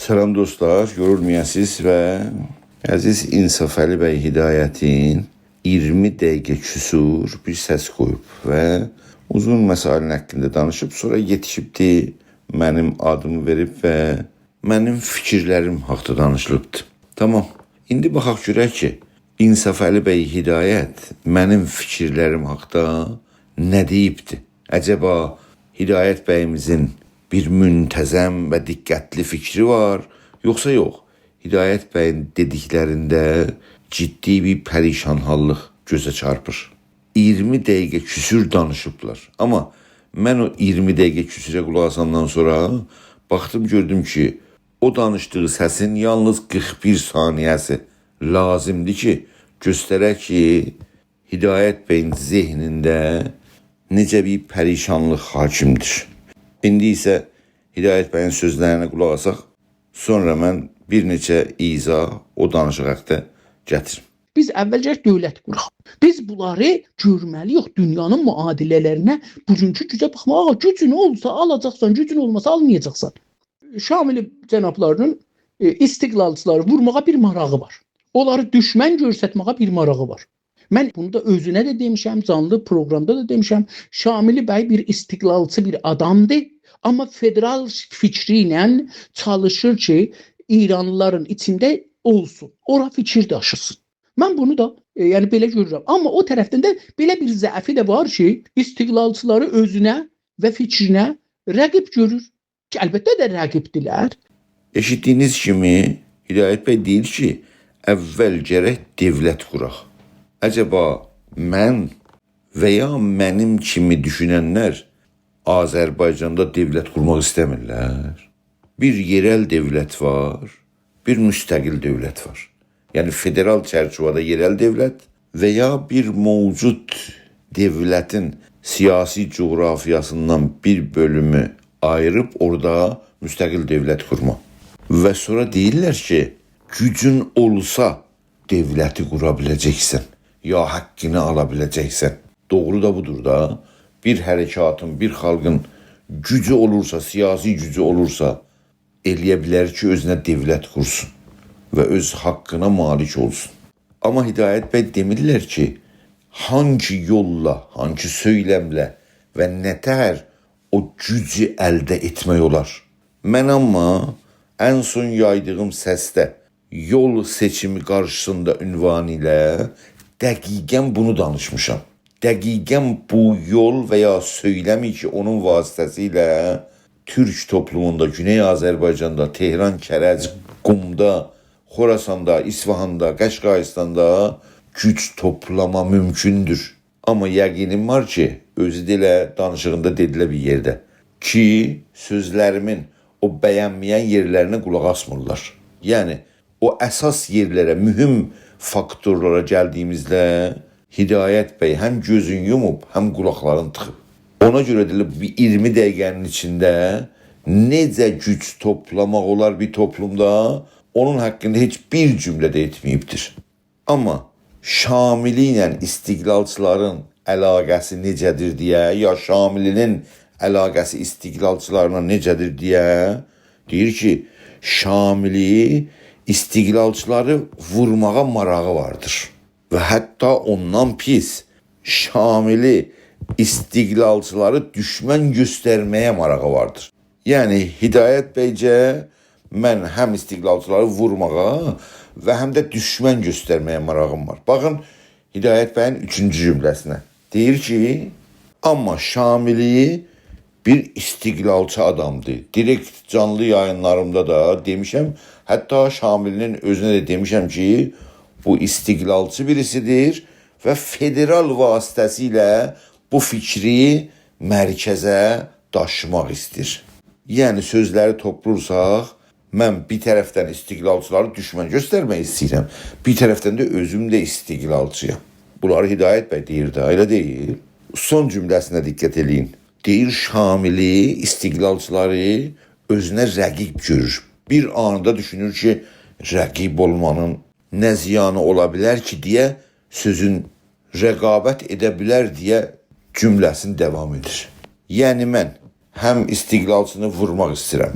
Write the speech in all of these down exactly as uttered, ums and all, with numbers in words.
سلام دوستلار، یورولمایاسینیز و عزیز انصافعلی بی هدایتین اییرمی دقیقه کسور بیر سس قویوب و اوزون مسائلین حاقیندا دانیشیب، سونرا یئتیشیبدی منیم آدیمی وئریب و منیم فیکیرلریم حاقدا دانیشیلیبدی. تامام، ایندی باخاق گؤرک کی، انصافعلی بی هدایت منیم فیکیرلریم حاقدا نه دئییبدی؟ عجبا هدایت بییمیزین بیر منتظم و دقتلی فیکری وار، یوخسا یوخ؟ هدایت بیین دئدیکلرینده جدی بیر پریشان‌حاللیق گؤزه چارپیر. اییرمی دقیقه کسور دانیشیبلار. آمما من او اییرمی دقیقه کسوره قولاق آساندان سونرا باخدیم، گؤردوم کی، او دانیشدیغی سسین یالنیز قیرخ بیر ثانیه‌سی لازیمدیر کی، گؤستره کی، هدایت بیین ذهنینده نئجه بیر پریشانلیق حاکمدیر. ایندی ایسه هدایت بیین سؤزلرینه قولاق آساق، سونرا من بیر نئچه ایضاح او دانیشیق حاقدا گتیریم. بیز اول گرک دؤولت قوراق. بیز بونلاری گؤرمه‌لی‌ییک دونیانین معادله‌لرینه، بوگونکو گوجه باخماق. آغا، گوجون اولسا آلاجاقسان، گوجون اولماسا آلمایاجاقسان. شاملی جنابلارینین، ائ، استقلالچیلاری وورماغا بیر ماراغی وار. اونلاری دوشمن گؤرستمه‌یه بیر ماراغی وار. من بونو دا اؤزونه ده دئمیشم، جانلی پروگرامدا دا دئمیشم. شاملی بی بیر استقلالچی بیر آدامدیر، آمما فدرال فیکری ایله چالیشیر کی، ایرانلیلارین ایچینده اولسون، اورا فیکیر داشیسین. من بونو دا، ائ، یعنی بئله گؤرورم. آمما او طرفدن ده بئله بیر ضعفی ده وار کی، استقلالچیلاری اؤزونه و فیکرینه رقیب گؤرور. کی، البته ده رقیبدیرلر. ائشیتدیگینیز کیمی، هدایت بی دئییر کی، اول گرک دؤولت قوراق. عجبا من و یا منیم کیمی دوشوننلر آذربایجاندا دؤولت قورماق ایسته‌میرلر؟ بیر یئرل دؤولت وار، بیر مستقل دؤولت وار. یعنی فدرال چرچیوه‌ده یئرل دؤولت و یا بیر موجود دؤولتین سیاسی جغرافیاسیندان بیر بؤلومو آییریب اورادا مستقل دؤولت قورما. و سونرا دئییرلر کی، گوجون اولسا دؤولتی قورا بیله‌جکسن، یا حاققینی آلا بیله‌جکسن. دوغرو دا بودور دا. بیر حرکاتین، بیر خالقین گوجو اولورسا، سیاسی گوجو اولورسا، ائلیه بیلر کی، اؤزونه دؤولت قورسون و اؤز حاققینا مالیک اولسون. آمما هدایت بی دئمیرلر کی، هانگی یوللا، هانگی سؤیلمله و نه‌تهر او گوجو الده ائتمک اولار. من آمما ان سون یایدیغیم سسده یول سئچیمی قارشیسیندا عنوانی ایله دقیقاً بونو دانیشمیشام. دقیقاً بو یول و یا سؤیلمی کی، اونون واسطه‌سیله تورک توپلوموندا، گونئی آذربایجاندا، تهران، کرج، قمدا، خراساندا، اصفهاندا، قشقاییستاندا گوج توپلاما مومکوندور. آمما یقینیم وار کی، اؤزو ده ائله دانیشیغیندا دئدیلر بیر یئرده کی، سؤزلریمین او بینمه‌ین یئرلرینه قولاق آسمیرلار. یعنی، او اساس یئرلره، مهم فاکتورلارا گلدیگیمیزده هدایت بی هم گؤزون یوموب، هم قولاقلارینی تیخیب. اونا گؤره ده ائله بیر اییرمی دقیقه‌نین ایچینده نئجه گوج توپلاماق اولار بیر توپلومدا، اونون حاققیندا هئچ بیر جمله ده ائتمه‌ییبدیر. آمما شاملی ایله استقلالچیلارین علاقه‌سی نئجه‌دیر دئیه، یا شاملی‌نین علاقه‌سی استقلالچیلارلا نئجه‌دیر دئیه، دئییر کی، شاملی استقلالچیلاری وورماغا ماراغی واردیر. و حتی اوندان پیس، شاملی استقلالچیلاری دوشمن گؤسترمه‌یه ماراغی واردیر. یعنی، هدایت بیگه من هم استقلالچیلاری وورماغا و هم ده دوشمن گؤسترمه‌یه ماراغیم وار. باخین، هدایت بیین اوچونجو جمله‌سینه. دئییر کی، آمما شاملی بیر استقلالچی آدامدیر. دیرکت جانلی یایینلاریمدا دا دئمیشم، حتی شاملی‌نین اؤزونه ده دئمیشم کی، بو استقلالچی بیریسیدیر و فدرال واسطه‌سیله بو فیکری مرکزه داشیماق ایسته‌ییر. یعنی، سؤزلری توپلورساق، من بیر طرفدن استقلالچیلاری دوشمن گؤسترمک ایسته‌ییرم، بیر طرفدن ده اؤزوم ده استقلالچی‌یام. بونلاری هدایت بی دئییر ده، ائله دئییل؟ سون جمله‌سینه دقت ائله‌یین. دئییر، شاملی استقلالچیلاری اؤزونه رقیب گؤرور. بیر آندا دوشونور کی، رقیب اولمانین نه زیانی اولا بیلر کی، دئیه سؤزون رقابت ائده بیلر دئیه جمله‌سینی داوام ائدیر. یعنی من هم استقلالچینی وورماق ایسته‌ییرم،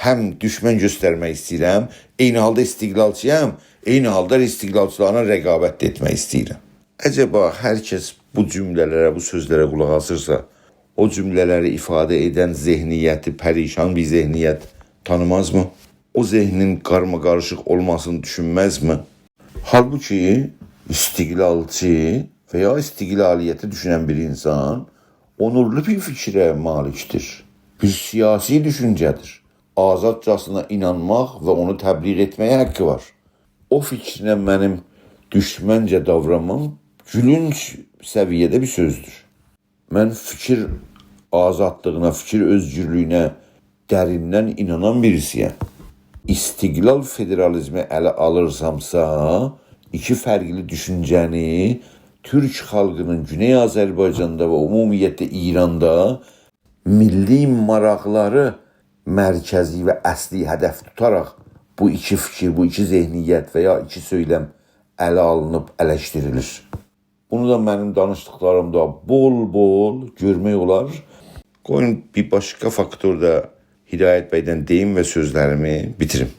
هم دوشمن گؤسترمک ایسته‌ییرم، عینی حالدا استقلالچی‌یام، عینی حالدا استقلالچیلارلا رقابت ده ائتمک ایسته‌ییرم. عجبا هر کس بو جمله‌لره، بو سؤزلره قولاق آسیرسا، او جمله‌لری ایفاده ائدن ذهنیتی پریشان بیر ذهنیت تانیمازمی؟ او ذهنین قارماقاریشیق اولماسینی دوشونمزمی؟ حالبوکی استقلالچی و یا استقلالیتی دوشونن بیر اینسان اونورلو بیر فیکره مالیکدیر. بیر سیاسی دوشونجه‌دیر. آزادجاسینا اینانماق و اونو تبلیغ ائتمه‌یه حاققی وار. او فیکرینه منیم دوشمنجه داورانمام گولونج سویه‌ده بیر سؤزدور. من فیکیر آزادلیغینا، فیکیر اؤزگورلویونه دریندن اینانان بیریسی‌یم. استقلال فدرالیزمی اله آلیرسامسا، ایکی فرقلی دوشونجه‌نی تورک خالقینین گونئی آذربایجاندا و عمومیتله ایراندا میللی ماراقلاری مرکزی و اصلی هدف توتاراق بو ایکی فیکیر، بو ایکی ذهنیت و یا ایکی سؤیلم اله آلینیب الشدیریلیر. بونو دا منیم دانیشدیقلاریمدا بول-بول گؤرمک اولار. قویون بیر باشقا فاکتور دا هدایت بیدن دئییم و سؤزلریمی بیتیریم.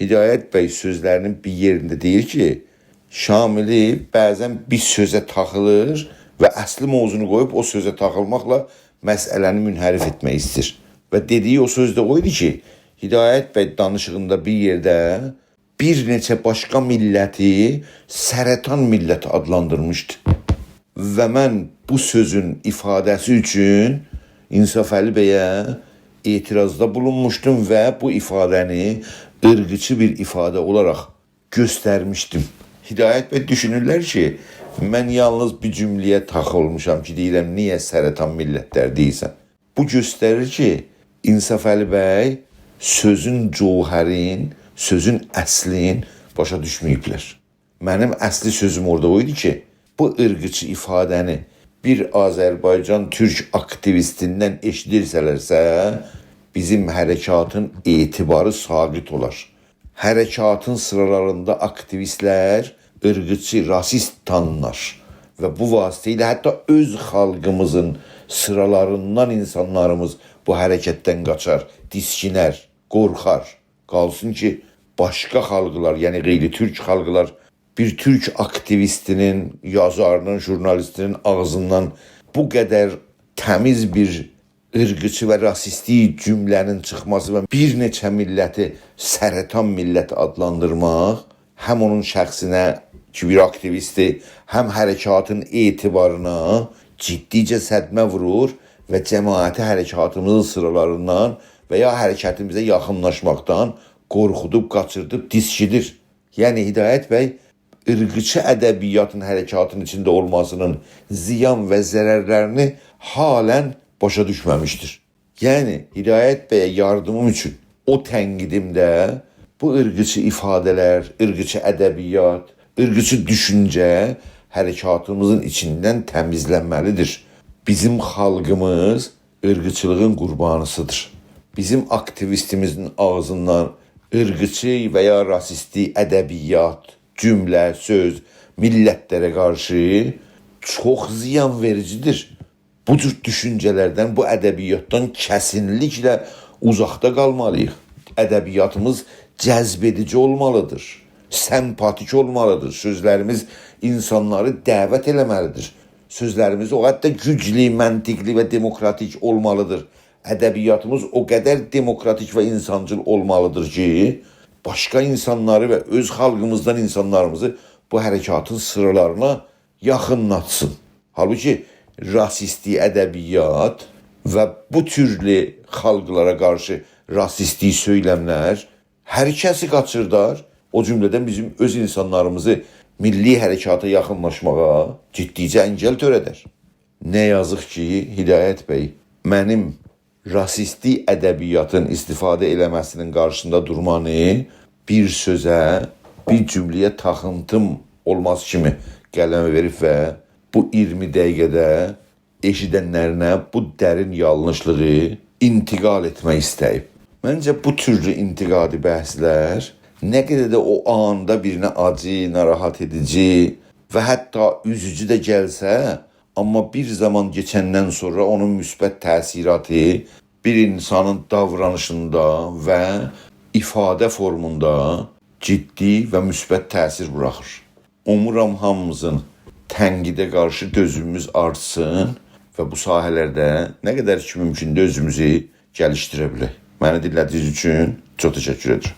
هدایت بی سؤزلری‌نین بیر یئرینده دئییر کی، شاملی بعضا بیر سؤزه تاخیلیر و اصلی موضوعنو قویوب او سؤزه تاخیلماقلا مسئله‌نی منحرف ائتمک ایسته‌ییر. و دئدیگی او سؤز ده او ایدی کی، هدایت بی دانیشیغیندا بیر یئرده بیر نئچه باشقا میللتی سرطان میللت آدلاندیرمیشدی. و من بو سؤزون ایفاده‌سی اوچون انصافعلی بیه اعتراضدا بولونموشدوم و بو ایفاده‌نی عیرقچی بیر ایفاده اولاراق گؤسترمیشدیم. هدایت بی دوشونورلر کی، من یالنیز بیر جمله‌یه تاخیلمیشام کی، دئییرم، «نییه سرطان میللتلر دئییرسن؟» بو گؤستریر کی، انصافعلی بی سؤزون جوهرین، سؤزون اصلین باشا دوشمه‌ییبلر. منیم اصلی سؤزوم اورادا او ایدی کی، بو عیرقچی ایفاده‌نی بیر آذربایجان تورک آکتیویستیندن ائشیدیرسه‌لرسه، بیزیم حرکاتین اعتباری ساقط اولار. حرکاتین سیرالاریندا آکتیویستلر عیرقچی، راسیست تانینار و بو واسطه ایله حتی اؤز خالقیمیزین سیرالاریندان اینسانلاریمیز بو حرکتدن قاچار، دیسکینر، قورخار. قالسین کی، باشقا خالقلار، یعنی غیر تورک خالقلار بیر تورک آکتیویستینین، یازارینین، ژورنالیستینین آغزیندان بو قدر تمیز بیر عیرقچی و راسیستی جمله‌نین چیخماسی و بیر نئچه میللتی سرطان میللت آدلاندیرماق هم اونون شخصینه کی، بیر آکتیویستدیر، هم حرکاتین اعتبارینا جدیجه صدمه وورور و جماعتی حرکاتیمیزین سیرالاریندان و یا حرکتیمیزه یاخینلاشماقدان قورخودوب، قاچیردیب، دیسکیدیر. یعنی، هدایت بی عیرقچی ادبیاتین حرکاتین ایچینده اولماسینین زیان و ضررلرینی حالاً باشا دوشمه‌میشدیر. یعنی، هدایت بیه یاردیمیم اوچون او تنقیدیمده بو عیرقچی ایفاده‌لر، عیرقچی ادبیات، عیرقچی دوشونجه حرکاتیمیزین ایچیندن تمیزلنمه‌لیدیر. بیزیم خالقیمیز عیرقچیلیغین قوربانیسیدیر. بیزیم آکتیویستیمیزین آغزیندان عیرقچی و یا راسیستی ادبیات، جمله، سؤز، میللتلره قارشی چوخ زیان وئریجیدیر. بو جور دوشونجه‌لردن، بو ادبیاتدان کسینلیکله اوزاقدا قالمالی‌ییق. ادبیاتیمیز جذب ائدیجی اولمالیدیر، سمپاتیک اولمالیدیر. سؤزلریمیز اینسانلاری دعوت ائله‌مه‌لیدیر. سؤزلریمیز او قدر گوجلو، منطقلی و دموکراتیک اولمالیدیر. ادبیاتیمیز او قدر دموکراتیک و اینسانجیل اولمالیدیر کی، باشقا اینسانلاری و اؤز خالقیمیزدان اینسانلاریمیزی بو حرکاتین سیرالارینا یاخینلاتسین. حالبوکی راسیستی ادبیات و بو تورلو خالقلارا قارشی راسیستی سؤیلملر هر کسی قاچیردار، او جمله‌دن بیزیم اؤز اینسانلاریمیزی میللی حرکاتا یاخینلاشماغا جدیجه انگل تؤره‌در. نه یازیق کی، هدایت بی، منیم راسیستی ادبیاتین استفاده ائله‌مه‌سینین قارشیسیندا دورمانی بیر سؤزه، بیر جمله‌یه تاخینتیم اولماز کیمی قلمه وئریب و بو اییرمی دقیقه‌ده ائشیدنلرینه بو درین یانلیشلیغی انتقال ائتمک ایسته‌ییب. منجه، بو تورلو انتقادی بحثلر نه قدر ده او آندا بیرینه آجی، ناراحت ائدیجی و حتی اوزوجو ده گلسه، آمما بیر زامان کئچندن سونرا اونون مثبت تأثیراتی بیر اینسانین داورانیشیندا و ایفاده فورموندا جدی و مثبت تأثیر بوراخیر. اومورام هامیمیزین تنقیده قارشی دؤزوموموز آرتسین و بو ساحه‌لرده نه قدر کی مومکوندور اؤزوموزو گلیشدیره بیلک. منی دینله‌دیگینیز اوچون چوخ تشکر ائدیرم.